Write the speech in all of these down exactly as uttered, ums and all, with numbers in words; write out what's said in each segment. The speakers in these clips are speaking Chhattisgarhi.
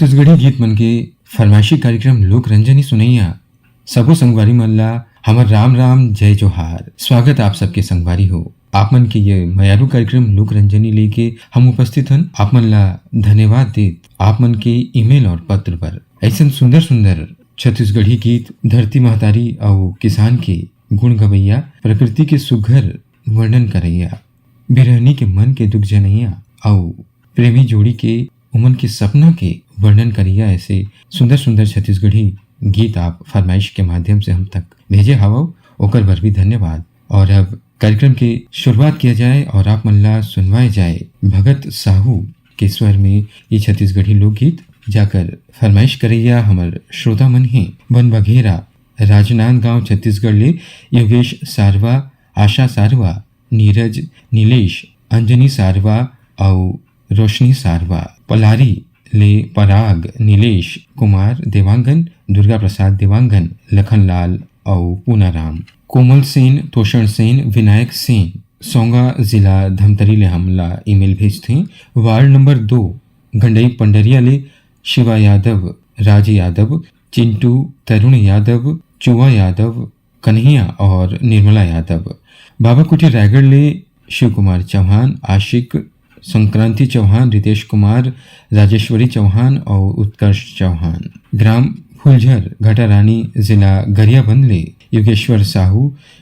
छत्तीसगढ़ी गीत मन के फरमाइशी कार्यक्रम लोक रंजनी सुनैया सबो संगवारी मन ला हमर राम राम, जय जोहार। स्वागत आप सबके संगवारी हो। आप मन के ये मयारू कार्यक्रम लोक रंजनी लेके हम उपस्थित हन। आप मन ला धन्यवाद देत आप मन के ईमेल और पत्र पर ऐसन सुंदर सुंदर छत्तीसगढ़ी गीत, धरती महतारी अउ किसान के गुण गवैया, प्रकृति के सुघर वर्णन करैया, बिरहनी के मन के दुख जनैया अउ प्रेमी जोड़ी के उमन के सपना के वर्णन करैया ऐसे सुंदर सुंदर छत्तीसगढ़ी गीत आप फरमाइश के माध्यम से हम तक भेजे हवव, ओकर बर भी धन्यवाद। और अब कार्यक्रम के शुरुआत किया जाए और आप मन ला सुनवाए जाए भगत साहू के स्वर में ये छत्तीसगढ़ी लोकगीत, जाकर फरमाइश करैया हमर श्रोता मन हे बन बघेरा, राजनांदगांव, छत्तीसगढ़ ले योगेश सारवा, आशा सारवा, नीरज, नीलेश, अंजनी सारवा अउ रोशनी सारवा। पलारी ले पराग, नीलेश कुमार देवांगन, दुर्गा प्रसाद देवांगन, लखनलाल अउ पूनाराम। कोमल सेन, तोषण सेन, विनायक सेन, सोंगा, जिला धमतरी ले हमला ईमेल भेजथे। वार्ड नंबर दो, गंडई पंडरिया ले शिवा यादव, राज यादव, चिंटू, तरुण यादव, चुवा यादव, कन्हैया और निर्मला यादव। बाबा कुटी रायगढ़ ले शिव कुमार चौहान, आशिक, संक्रांति चौहान, रितेश कुमार, राजेश्वरी चौहान और उत्कर्ष चौहान। ग्राम फुलझर, घटारानी, जिला गरियाबंद ले योगेश्वर साहू,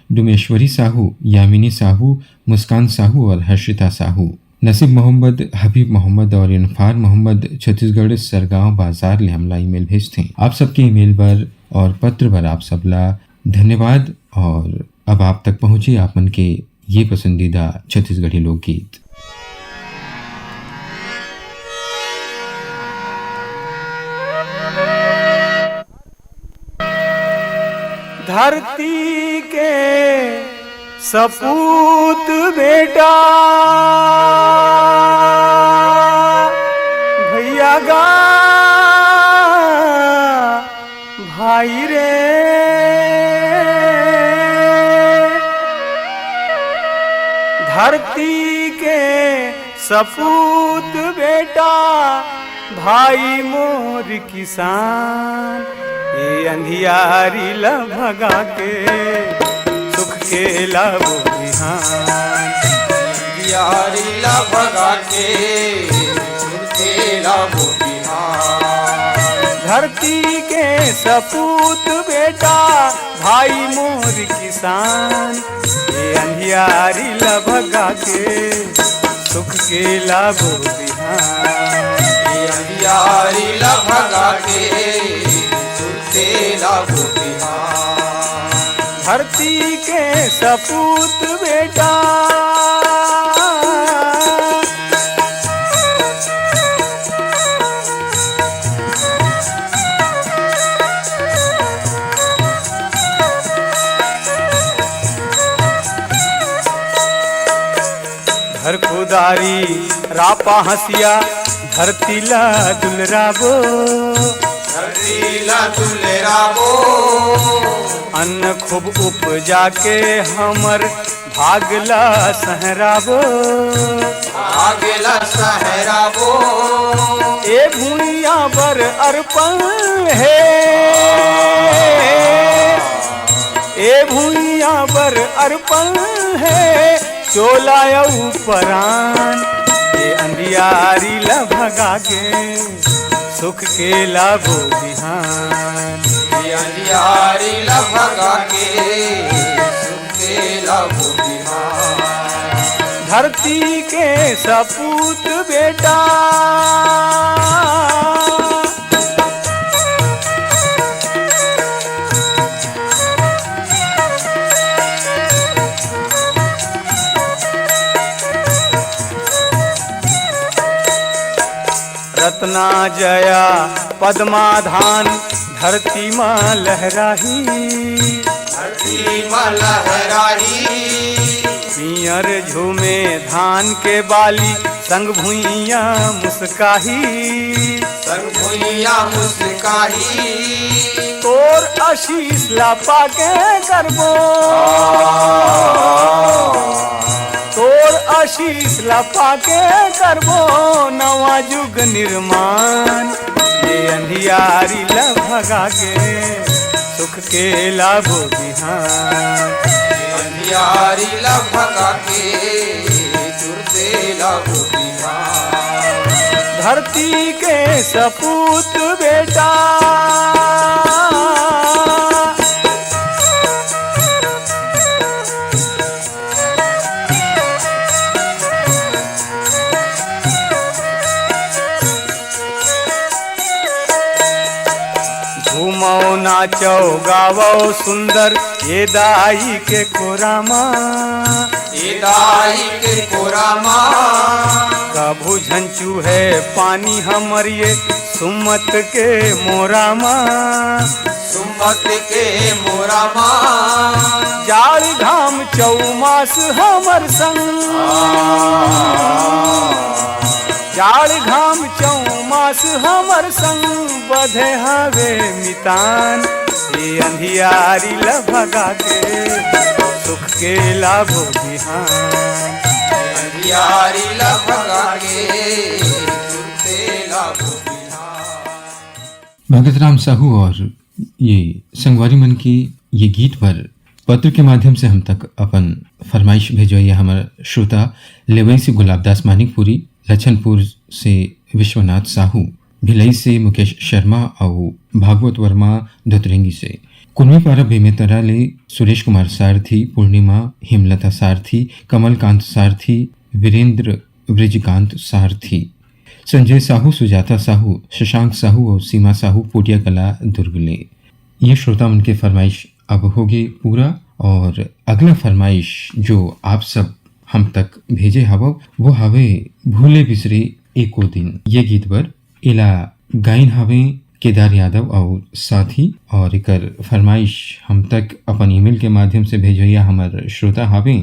डुमेश्वरी साहू, यामिनी साहू, मुस्कान साहू और हर्षिता साहू। नसीब मोहम्मद, हबीब मोहम्मद और इनफार मोहम्मद छत्तीसगढ़ सरगांव बाजार ले हमला ईमेल भेजथे। आप सबके ईमेल बर और पत्र बर आप सबला धन्यवाद। और अब आप तक पहुंचे आप मन के ये पसंदीदा छत्तीसगढ़ी लोकगीत। धरती के सपूत बेटा भैया गा भाई रे, धरती के सपूत बेटा भाई मोर किसान, ये अंधियारी ला भगा के सुख के लाबो बिहान। अंधियारी ला भगा के सुख के लाबो बिहान। धरती के सपूत बेटा भाई मोर किसान, ये अंधियारी ला भगा के सुख के लाबो बिहान। ये अंधियारी ला भगा के सुख के लाबो बिहान। धरती के सपूत बेटा। घर कुदारी रापा हंसिया धरती ला दुलराबो। धरती ला दुलराबो। अन्न खूब उपजा के हमर भाग ला सहराबो। भाग ला सहराबो। ए भुइयां बर अर्पण हे, ए भुइयां बर अर्पण हे, चोला अउ परान, ये अंधियारी ला भगा के सुख के लाबो बिहान। ये अंधियारी ला भगा के सुख के लाबो बिहान। धरती के सपूत बेटा। रतना जया पद्मा धान धरती मा लहराही। धरती मा लहराही। पियर झूमे धान के बाली संग भुइयां मुस्काही। संग भुइयां मुस्काही। तोर आशीष ला पाके करबो। तोर तोर आशीष ला पाके करबो नवा जुग निर्माण। ये अंधियारी ला भगा के सुख के लाबो बिहान। ये अंधियारी ला भगा के सुर से लाबो बिहान। धरती के सपूत बेटा। घूमो नाचो गावो सुंदर ये दाई के कोरामा। ये दाई के कोरामा। कभू झन चूहे पानी हमर ये सुमत के मोरामा। सुमत के मोरामा। जाड़ घाम चौमास हमर संग। जाड़ घाम चौमास हमर संग बधे हवे मितान। ये अंधियारी ल भगा के सुख के लाबो बिहान। ये अंधियारी ल भगा के सुख के लाबो बिहान। भगत राम साहू और ये संगवारी मन के ये गीत पर पत्र के माध्यम से हम तक अपन फरमाइश भेजवइया हमर श्रोता लेवई से गुलाबदास मानिकपुरी, लछनपुर से विश्वनाथ साहू, भिलई से मुकेश शर्मा अउ भागवत वर्मा धोतरेंगी से। कुनमी पारा बेमेतरा ले सुरेश कुमार सारथी, पूर्णिमा, हेमलता सारथी, कमलकांत सारथी, वीरेंद्र बृजकांत सारथी, संजय साहू, सुजाता साहू, शशांक साहू और सीमा साहू, पोटिया कला, दुर्ग ले। ये श्रोता मन के फरमाइश अब होगे पूरा और अगला फरमाइश जो आप सब हम तक भेजे हवव, वो हवे भूले बिसरे एको दिन। ये गीत बर एला गाइन हवे केदार यादव अउ साथी, और एकर फरमाइश हम तक अपन ईमेल के माध्यम से भेजवइया हमर श्रोता हवे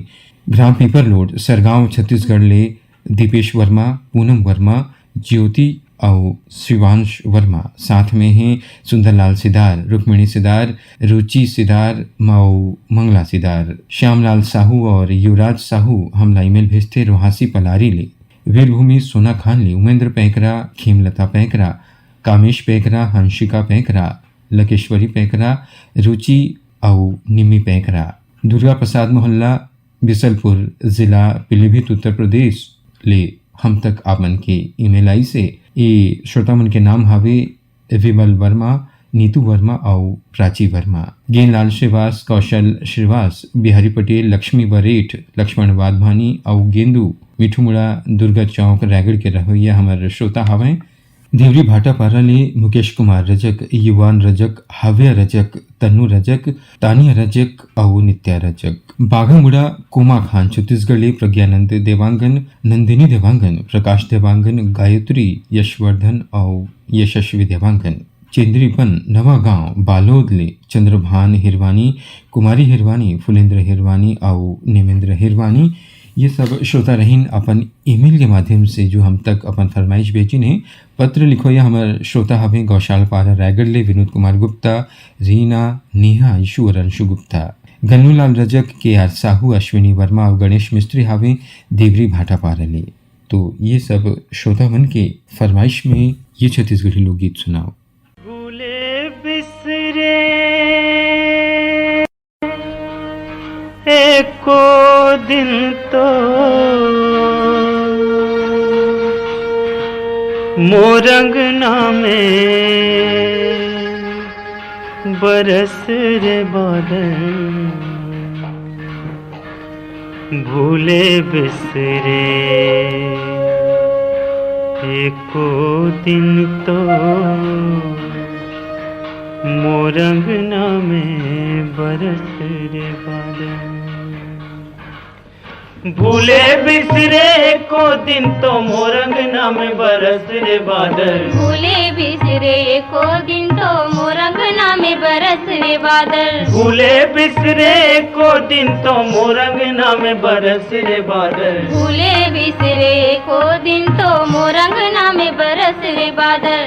ग्राम पीपरलोड, सरगांव, छत्तीसगढ़ ले दीपेश वर्मा, पूनम वर्मा, ज्योति अउ शिवांश वर्मा। साथ में हे सुंदरलाल सिदार, रुक्मिणी सिदार, रुचि सिदार, माऊ मंगला सिदार। श्यामलाल साहू और युवराज साहू हमला ईमेल भेजथे रोहासी पलारी ले। वीरभूमि सोना खान ले उमेंद्र पैकरा, खेमलता पैकरा, कामेश पैकरा, हंसिका पैकरा, लकेश्वरी पैकरा, रुचि अउ निम्मी पैकरा। दुर्गा प्रसाद मोहल्ला, बिसलपुर, जिला पीलीभीत, उत्तर प्रदेश ले हम तक आप मन के ईमेल आइस हे। ए श्रोता मन के नाम हावे विमल वर्मा, नीतू वर्मा अउ प्राची वर्मा। गेंदलाल श्रीवास, कौशल श्रीवास, बिहारी पटेल, लक्ष्मी बरेठ, लक्ष्मण वाधवानी अउ गेंदू, मिठूमुड़ा, दुर्गा चौक, रायगढ़ के रहवइया हमर श्रोता हावय। देवरी भाटापारा ले मुकेश कुमार रजक, युवान रजक, हाव्या रजक, तन्नू रजक, तानिया रजक अउ नित्या रजक। बाघामुड़ा कोमा खान छत्तीसगढ़ ले प्रज्ञानंद देवांगन, नंदिनी देवांगन, प्रकाश देवांगन, गायत्री, यशवर्धन अउ यशस्वी देवांगन। चेंद्रीपन नवागांव बालोद ले चंद्रभान हिरवानी, कुमारी हिरवानी, फुलेंद्र हिरवानी अउ नेमेंद्र हिरवानी, ये सब श्रोता रहिन अपन ईमेल के माध्यम से जो हम तक अपन फरमाइश भेजिन हे। पत्र लिखवइया हमर श्रोता हवे गौशाल पारा रायगढ़ ले विनोद कुमार गुप्ता, रीना, नेहा, ईशु और अंशु गुप्ता। गन्नूलाल रजक, के आर साहू, अश्विनी वर्मा अउ गणेश मिस्त्री हावे देवरी भाटापारा ले। तो ये सब श्रोता मन के फरमाइश में ये छत्तीसगढ़ी लोकगीत सुनाओ। भूले बिसरे एको दिन तो मोर अंगना में बरस रे बादल। भूले बिसरे एको दिन तो मोर अंगना में बरस रे बादल। भूले बिसरे एको दिन तो मोर अंगना में बरस रे बादल। भूले बिसरे एको दिन तो मोर अंगना में बरस रे बादल। भूले बिसरे एको दिन तो मोर अंगना में बरस रे बादल। भूले बिसरे एको दिन तो मोर अंगना में बरस रे बादल।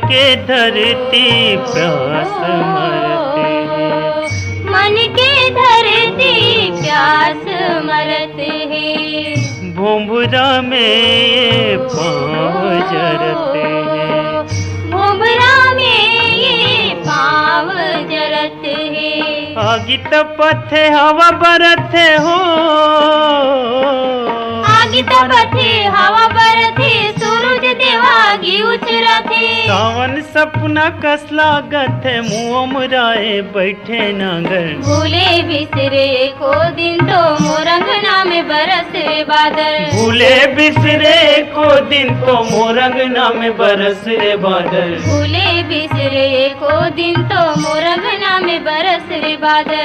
के धरती प्यास मरत हे। मन के धरती प्यास मरत हे। भोंभरा में ये पाँव जरत हे। भोंभरा में ये पाँव जरत हे। आगी तपत हे, हवा बरत हे हो। आगी तपत हे, हवा बरत हे, सूरज देवा आगी उचरत हे। सावन सपना कस लागत हे, मुँह मुराए बैठे नांगर। भूले बिसरे एको दिन तो मोर अंगना में बरस रे बादल। भूले बिसरे एको दिन तो मोर अंगना में बरस रे बादल। भूले बिसरे एको दिन तो मोर अंगना में बरस रे बादल।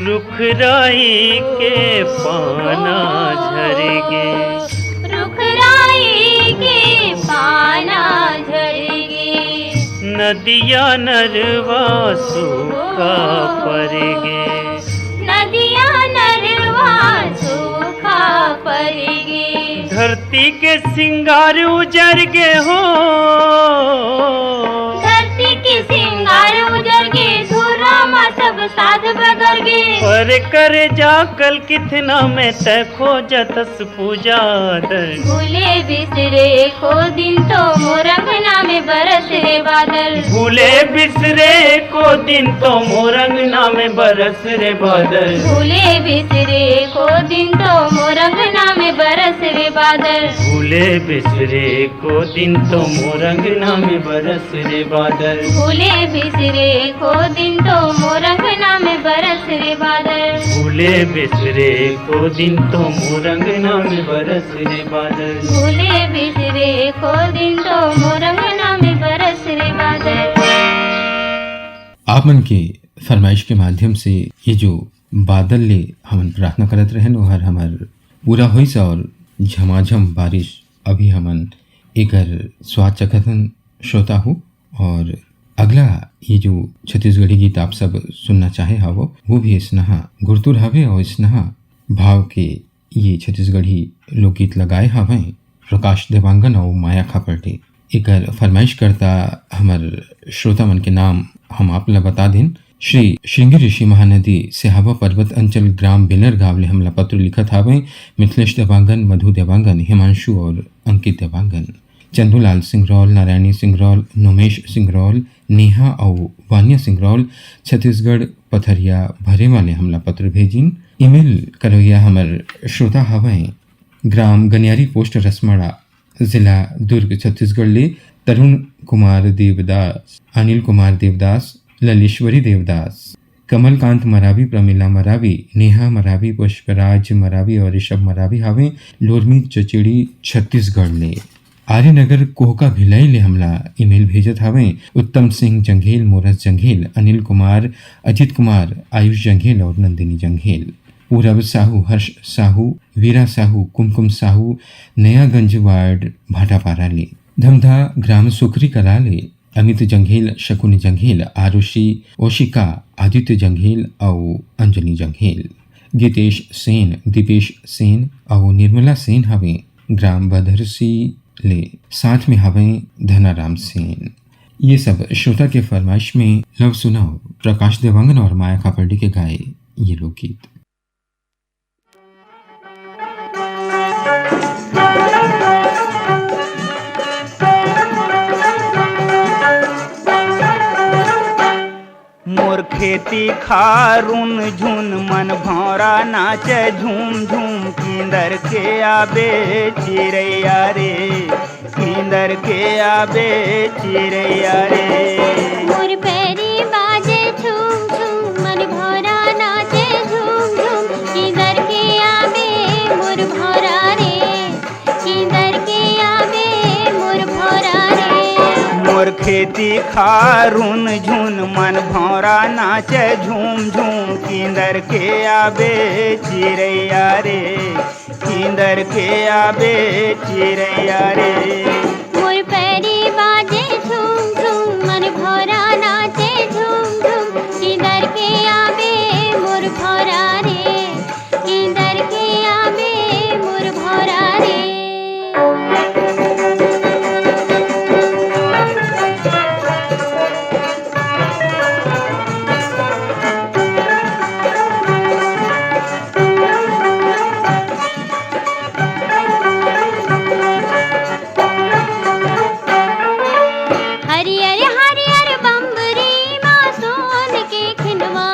रुख राई के पाना झर गे। रुख राई के पाना झर गे। नदिया नरवा सूखा पर गे। नदिया नरवा सूखा पर गे। धरती के सिंगार उजर गे हो। धरती के सिंगार उजर गे, धुर्रा मा सब साध बगर गे। अरे करे जा कल कितना में तै खोजतस पूजा दर। भूले बिसरे एको दिन तो मोर अंगना में बरस रे बादल। भूले बिसरे एको दिन तो मोर अंगना में बरस रे बादल। भूले बिसरे एको दिन तो मोर अंगना में बरस रे बादल। भूले बिसरे एको दिन तो मोर अंगना में बरस रे बादल। भूले बिसरे एको दिन तो मोर अंगना में बरस रे बादल। भूले बिसरे एको दिन तो मोर अंगना में बरस रे बादल। भूले बिसरे एको दिन तो मोर अंगना में बरस रे बादल। आप मन के फरमाइश के माध्यम से ये जो बादल ले हमन प्रार्थना करत रहेन, ओहर हमर पूरा होइस और झमाझम बारिश अभी हमन एकर स्वाद चखत हन श्रोता हो। और अगला ये जो छत्तीसगढ़ी गीत आप सब सुनना चाहे हवो, वो भी इसनहा गुरतुर हवे और इसनहा भाव के ये छत्तीसगढ़ी लोकगीत लगाए हवंय प्रकाश देवांगन अउ माया खापर्टे। एकर फरमाइश करता हमर श्रोता मन के नाम हम आप ला बता दिन। श्री श्रृंगी ऋषि महानदी, सिहावा पर्वत अंचल, ग्राम बेलर गांव ले हमला पत्र लिखत हावय मिथिलेश देवांगन, मधु देवांगन, हिमांशु और अंकित देवांगन। चंदूलाल सिंगरौल, नारायणी सिंगरौल, नोमेश सिंगरौल, नेहा अउ वान्या सिंगरौल, छत्तीसगढ़ पथरिया भरेमा ले हमला पत्र भेजिन। ईमेल करोइया हमर श्रोता हवय ग्राम गनियारी पोस्ट रसमाड़ा, जिला दुर्ग, छत्तीसगढ़ ले तरुण कुमार देवदास, अनिल कुमार देवदास, ललेश्वरी देवदास, कमलकांत मरावी, प्रमिला मरावी, नेहा मरावी, पुष्पराज मरावी और ऋषभ मरावी हावे, लोरमी चचेड़ी, छत्तीसगढ़ ले। आर्यनगर कोहका भिलाई ले हमला ईमेल भेजत हावे उत्तम सिंह जंघेल, मोरस जंघेल, अनिल कुमार, अजीत कुमार, आयुष जंघेल और नंदिनी जंघेल। पूरब साहू, हर्ष साहू, वीरा साहू, कुमकुम साहू, नयागंज वार्ड भाटापारा ले। धमधा ग्राम सुखरी कला ले अमित जंघेल, शकुन जंघेल, आरुषि, ओशिका, आदित्य जंघेल अउ अंजलि जंघेल। गीतेश सेन, दीपेश सेन अउ निर्मला सेन हवे ग्राम बदरसी ले। साथ में हवे धनाराम सेन। ये सब श्रोता के फरमाइश में लव सुनाओ प्रकाश देवांगन और माया खापर्डी के गाए ये लोकगीत। मोर खेती खारुन झुन मन भौंरा नाचे झूम झूम, किंदर के आबे चिरैया रे, किंदर के आबे चिरैया रे। मोर पैरी बाजे झूम झूम, मन भौंरा नाचे झूम झूम, किंदर के आबे मोर भौंरा रे, किंदर के आबे मोर खेती खारुन झुन मन भौंरा नाचे झूम झूम, किंदर के आबे चिरैया रे, किंदर के आबे चिरैया रे। मोर पैरी बाजे झूम झूम, मन भौंरा नाचे झूम झूम, किंदर के आबे मोर भौंरा रे, किंदर के आबे मोर भौंरा रे। हरियर हरियर बम्बरी मा सोन के खिनवा,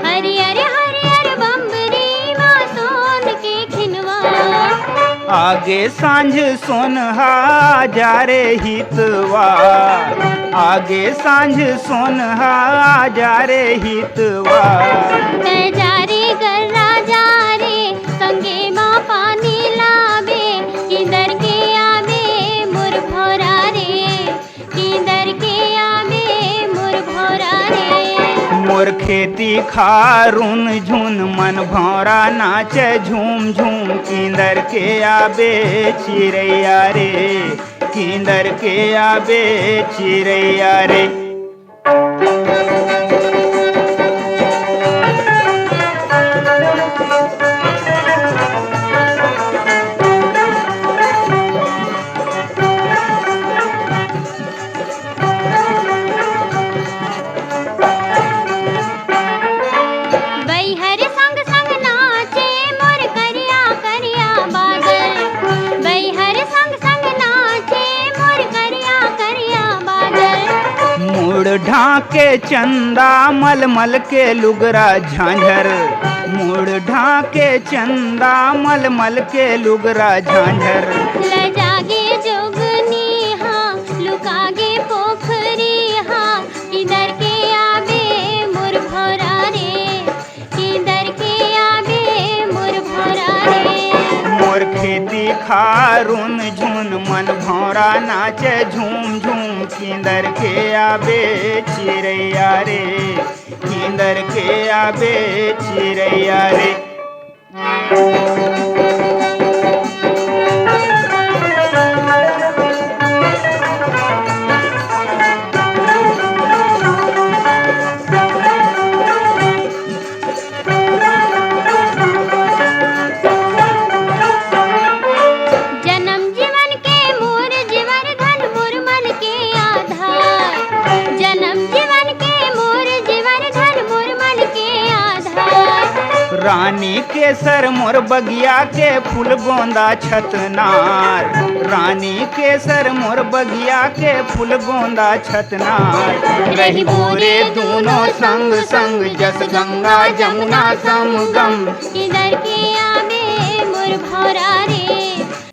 हरियर हरियर बम्बरी मा सोन के खिनवा। आगे सांझ सोनहा जा रे हितवा, आगे सांझ सोनहा जा रे हितवा। तै जा रे गर्रा जा रे, संगे मा पानी लाबे, किंदर के आबे मोर भौंरा रे, किंदर के आबे मोर भौंरा रे। मोर खेती खारुन झुन मन भौंरा नाचे झूम झूम, किंदर के आबे चिरैया रे, किंदर के आबे चिरैया रे। बैहर संग संग नाचे मोर करिया करिया बादल, बैहर संग संग नाचे मोर करिया करिया बादल। मुड़ ढांके चंदा मलमल के लुगरा झांझर, मुड़ ढांके चंदा मलमल के लुगरा झांझर। ले जागे जोगनी हा, लुकागे पोखरी हा, किंदर के आबे मोर भौंरा रे, किंदर के आबे मोर भौंरा रे। मोर खेती खारुन झुन मन भौंरा नाचे झूम झूम, किंदर के आबे चिरैया रे, किंदर के आबे चिरैया रे। जनम जीवन के मोर जीवर धन मोर मन के आधार, जनम जीवन के मोर जीवर धन मोर मन के आधार। रानी केसर मोर बगिया के फूल गोंदा छतनार, रानी केसर मोर बगिया के फूल गोंदा छतनार। रहिबो रे दूनों संग संग, जस गंगा जमुना समगम। किंदर के आबे मोर भौंरा रे।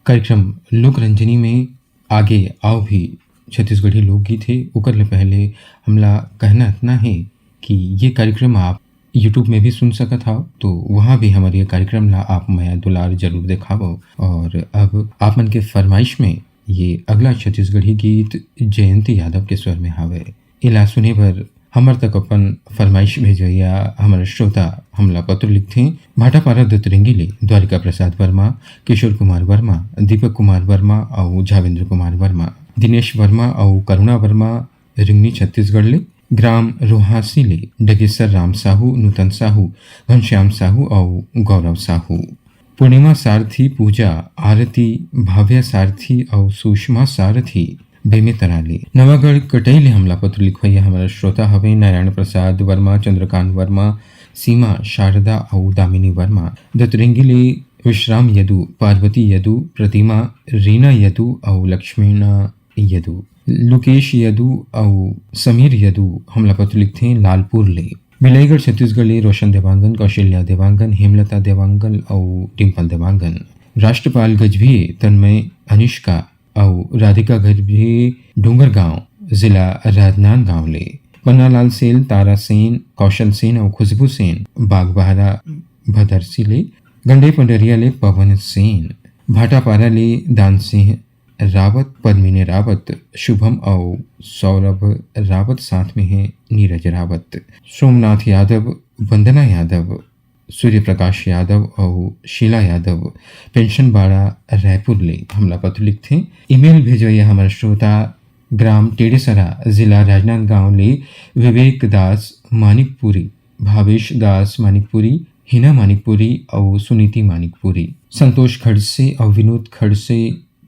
कार्यक्रम लोकरंजनी में आगे अउ भी छत्तीसगढ़ी लोकगीत हे, ओकर ले पहले हमला कहना अतना हे कि ये कार्यक्रम आप YouTube में भी सुन सकत हव, तो वहाँ भी हमर ये कार्यक्रम ला आप मया दुलार जरूर देखावव। और अब आप मन के फरमाइश में ये अगला छत्तीसगढ़ी गीत जयंती यादव के स्वर में हावय। एला सुने बर हमर तक अपन फरमाइश भेजवइया हमर श्रोता हमला पत्र लिखथे, भाटापारा दतरेंगी ले द्वारिका प्रसाद वर्मा, किशोर कुमार वर्मा, दीपक कुमार वर्मा अउ झावेंद्र कुमार वर्मा, दिनेश वर्मा अउ करुणा वर्मा, रिंगनी छत्तीसगढ़ ले, ग्राम रोहासी ले डगेसर राम साहू, नूतन साहू, घनश्याम साहू अउ गौरव साहू। पूर्णिमा सारथी, पूजा आरती, भाव्या सारथी अउ सुषमा सारथी, बेमेतरा ले। नवागढ़ कटई ले हमला पत्र लिखवइया हमर श्रोता हवे नारायण प्रसाद वर्मा, चंद्रकांत वर्मा, सीमा, शारदा अउ दामिनी वर्मा। दतरेंगी ले विश्राम यदु, पार्वती यदु, प्रतिमा, रीना यदु अउ लक्ष्मीना यदु। लुकेश यदु अउ समीर यदु हमला पत्र लिखथे लालपुर ले। बिलाईगढ़ छत्तीसगढ़ ले रोशन देवांगन, कौशल्या देवांगन, हेमलता देवांगन अउ डिम्पल देवांगन। राष्ट्रपाल गजभिये, तन्मय, अनुष्का अउ राधिका गजभिये, डोंगरगांव, जिला राजनांदगांव ले। पन्नालाल सेन, तारा सेन, कौशल सेन अउ खुशबू सेन, बागबाहरा भदरसी ले। गंडई पंडरिया ले पवन सेन, भाटापारा ले दान सिंह रावत, पद्मिनी रावत, शुभम अउ सौरभ रावत, साथ में हे नीरज रावत। सोमनाथ यादव, वंदना यादव, सूर्य प्रकाश यादव अउ शीला यादव, पेंशन बाड़ा, रायपुर ले हमला पत्र लिखथे। ईमेल भेजवइया हमर श्रोता ग्राम टेड़ेसरा, जिला राजनांदगांव ले विवेक दास मानिकपुरी, भावेश दास मानिकपुरी, हिना मानिकपुरी अउ सुनीति मानिकपुरी। संतोष खड़से अउ विनोद खड़से,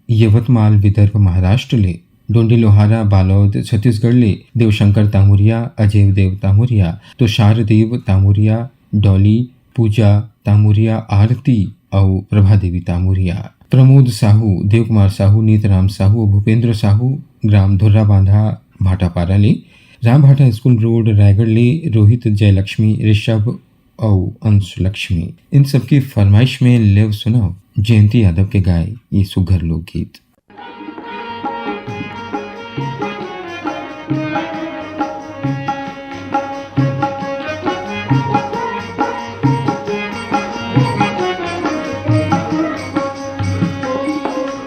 यवतमाल, विदर्भ, महाराष्ट्र ले। डोंडी लोहारा, बालोद, छत्तीसगढ़ ले देवशंकर तामुरिया, अजय देव तामुरिया, तुषार देव तामुरिया, डॉली, पूजा तामुरिया, आरती अउ प्रभा देवी तामुरिया। प्रमोद साहू, देवकुमार साहू, नीतराम साहू, भूपेंद्र साहू, ग्राम धुर्रा बांधा, भाटापारा ले। राम भाटा स्कूल रोड, रायगढ़ ले रोहित, जयलक्ष्मी, ऋषभ अउ अंश लक्ष्मी। इन सबकी फरमाइश में लेव सुनव जयंती यादव के गाए ये सुघर लोकगीत।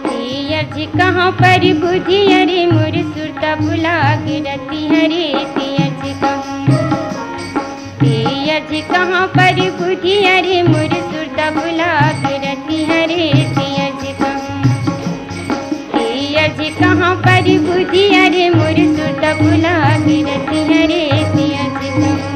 पियर जी कहाँ पर बुझी अरे मोर सुरता भुला गिरती हरे। पियर जी कहाँ, पियर जी कहाँ पर बुझी अरे मोर सुरता भुला गिरती हरे। पियर जी कहाँ, पियर जी कहाँ पर बुझी अरे मोर सुरता भुला गिरती हरे। पियर जी कहाँ।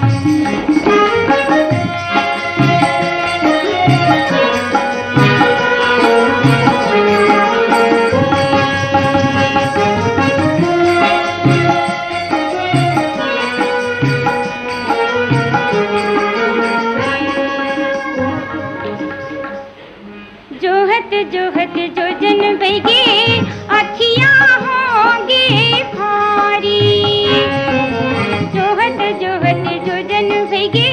जोहत जोहत जोजन भइगे अखियाँ होगे भारी। जोहत जोहत जोजन भइगे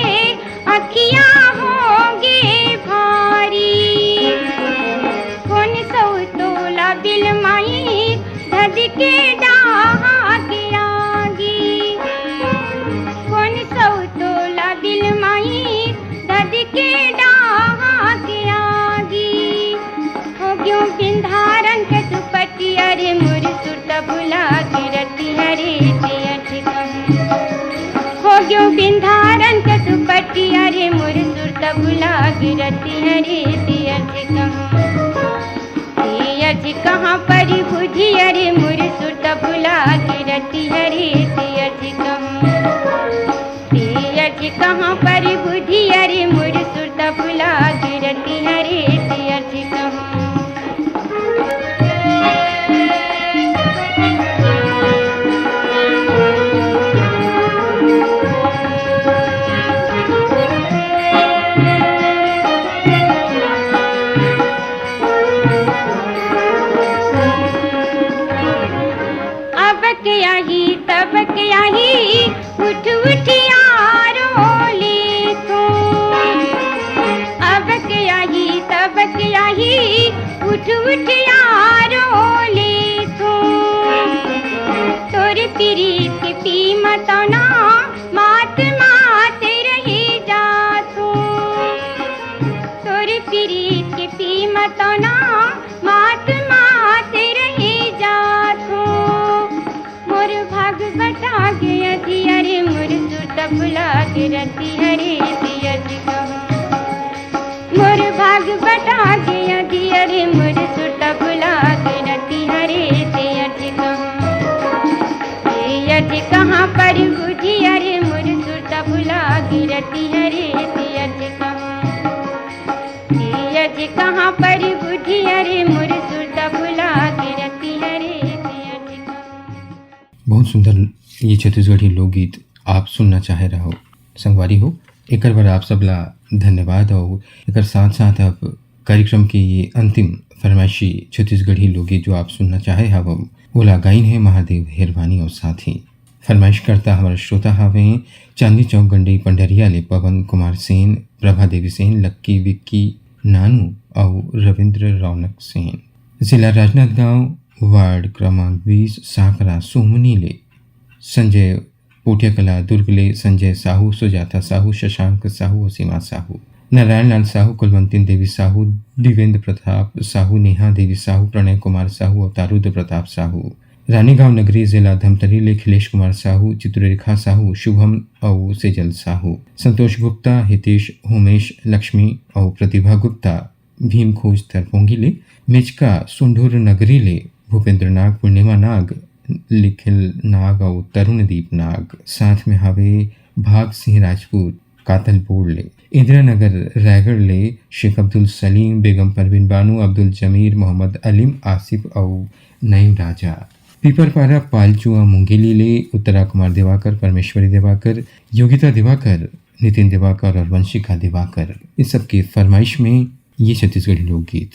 अखियाँ होगे भारी। कोन सौ तोला बिलमाई धधके डाहा के आगी। कोन सौ तोला बिलमाई धधके डाहा के आगी। हो गयो बिंधारन के दुपट्टी अरे मोर सुरता भुला गिरती हरे। पियर जी कहाँ, हो गयो बिंधारन के दुपट्टी अरे मोर सुरता भुला गिरती हरे। पियर जी कहाँ, पियर जी कहाँ पर बुझी अरे मोर सुरता भुला गिरती हरे। पियर जी कहाँ, पियर जी कहाँ पर बुझी अरे मोर सुरता भुला गिरती हरे। पियर जी कहाँ। अब के आही, तब के आही, उठ उठ यारो ले तू। अब के आही, तब के आही, उठ उठ यारो ले तू। तोर पीरित के पीमत ना मात मात रही जा तू। तोर पीरित के पीमत ना मात मात रही जा तू। मोर भाग बटा गया दिया रे मोर सुरता भुला गिरती हरे। पियर जी कहाँ, मोर भाग बटा गया दिया रे मोर सुरता भुला गिरती हरे। पियर जी कहाँ, पियर जी कहाँ पर बुझी अरे मोर सुरता भुला गिरती हरे। पियर जी कहाँ, पियर जी कहाँ पर बुझी अरे मोर सुरता भुला गिरती हरे। पियर जी कहाँ। बहुत सुंदर ये छत्तीसगढ़ी लोकगीत आप सुनना चाहे रहो। संगवारी हो, एकर बर आप सब ला धन्यवाद। और एकर साथ साथ अब कार्यक्रम के ये अंतिम फरमाइशी छत्तीसगढ़ी लोकगीत जो आप सुनना चाहे हव, ओला गाइन है महादेव हेरवानी और साथी। फरमाइश करता हमारे श्रोता हवे चांदनी चौक गंडई पंडरिया ले पवन कुमार सेन, प्रभा देवी सेन, लक्की विक्की नानू और रविंद्र रौनक सेन। जिला राजनांदगांव, वार्ड क्रमांक बीस, सांकरा सोमनी ले संजय पोटियाकला दुर्ग ले संजय साहू, सुजाता साहू, शशांक साहू और सीमा साहू। नारायण लाल साहू, कुलवंतिन देवी साहू, दिवेंद्र प्रताप साहू, नेहा देवी साहू, प्रणय कुमार साहू अउ तारुद्र प्रताप साहू। रानीगांव नगरी जिला धमतरी ले खिलेश कुमार साहू, चित्ररेखा साहू, शुभम अउ सेजल साहू। संतोष गुप्ता, हितेश, होमेश, लक्ष्मी अउ प्रतिभा गुप्ता, भीम खोज तरपोंगी ले। मेचका सुंढुर नगरी ले भूपेंद्र नाग, पूर्णिमा नाग, लिखिल नाग अउ तरुणदीप नाग। साथ में हावे भाग सिंह राजपूत, कातलपुर ले। इंदिरा नगर रायगढ़ ले शेख अब्दुल सलीम, बेगम परवीन बानू, अब्दुल जमीर, मोहम्मद अलीम, आसिफ अउ नईम राजा। पीपरपारा पालचुआ मुंगेली ले उत्तरा कुमार दिवाकर, परमेश्वरी दिवाकर, योगिता दिवाकर, नितिन दिवाकर और वंशिका दिवाकर, इन सबके फरमाइश में ये छत्तीसगढ़ी लोकगीत।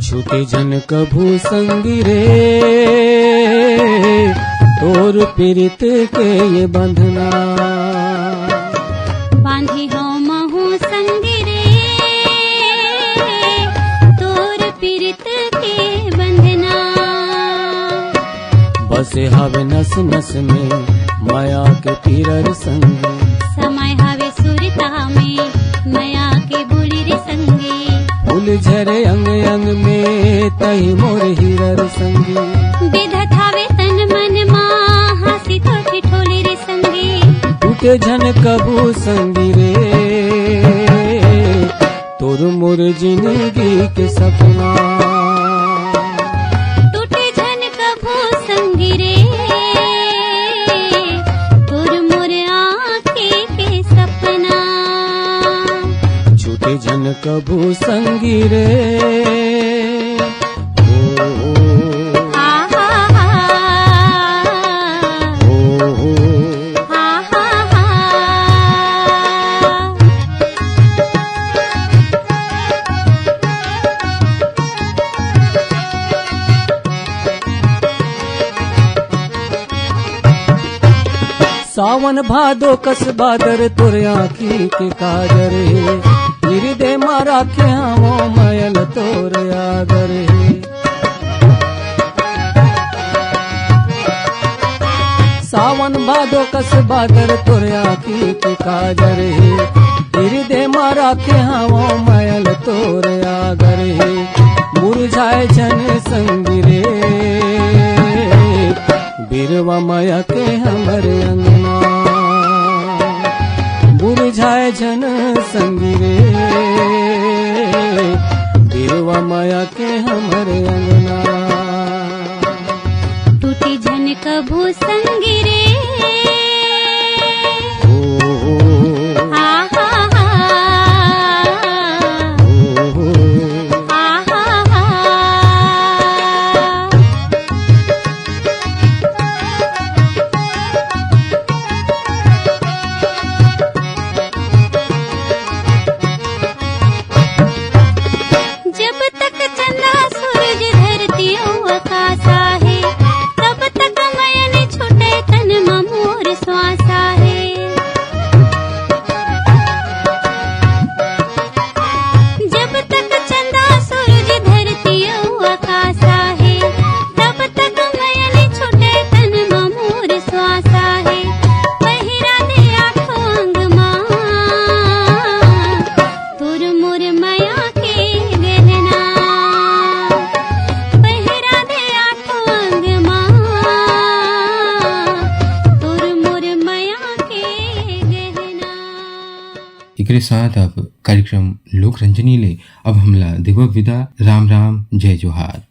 छूटे झन कभू संगी रे, तोर पीरित के ये बंधना। बांधी हव महू संगी रे, तोर पीरित के बंधना। बसे हवे नस नस में मया के पीरर संगी। समय हवे सुरता में मया के बोली रे संगी। फूल झरे अंग अंग में तही मोर हीरर संगी। बेधत हवे तन मन मा हंसी तो ठिठोली रे संगी। टूटे झन कभू संगी रे, तोर मोर जिंदगी के सपना। टूटे झन कभू संगी रे, तोर मोर आँखी के सपना। छूटे झन कभू संगी रे। ओ, ओ, आ, हा, हा। ओ, ओ, आ, हा, हा। सावन भादो कस बादर तोर आँखी के काजर हे। हिरदे मा राखे हवं मयल तोर आदर हे। सावन भादो कस बादर तोर आँखी के काजर हे। हिरदे मा राखे हवं मयल तोर आदर हे। मुरझाए झन संगी रे, बिरवा मया के हमर अंगना। मुरझाए झन संगी रे, बिरवा मया के हमर अंगना। टूटी झन कभू संगी रे। ओ, ओ, ओ। आ, हा, हा। ओ, ओ, ओ। आ, हा, हा। जब तक चंदा सूरज धरती अउ आकाश आहे, तब तक मया नइ छूटे तन म मोर श्वास आहे। जब तक चंदा सूरज धरती अउ आकाश आहे, तब तक मया नइ छूटे तन म मोर श्वास आहे। पहिरा दे आठों अंग मा तोर मोर मया के गहना। पहिरा दे आठों अंग मा तोर मोर मया के गहना। एकरे साथ अब कार्यक्रम लोक रंजनी ले अब हमला देवब विदा। राम राम, जय जोहार।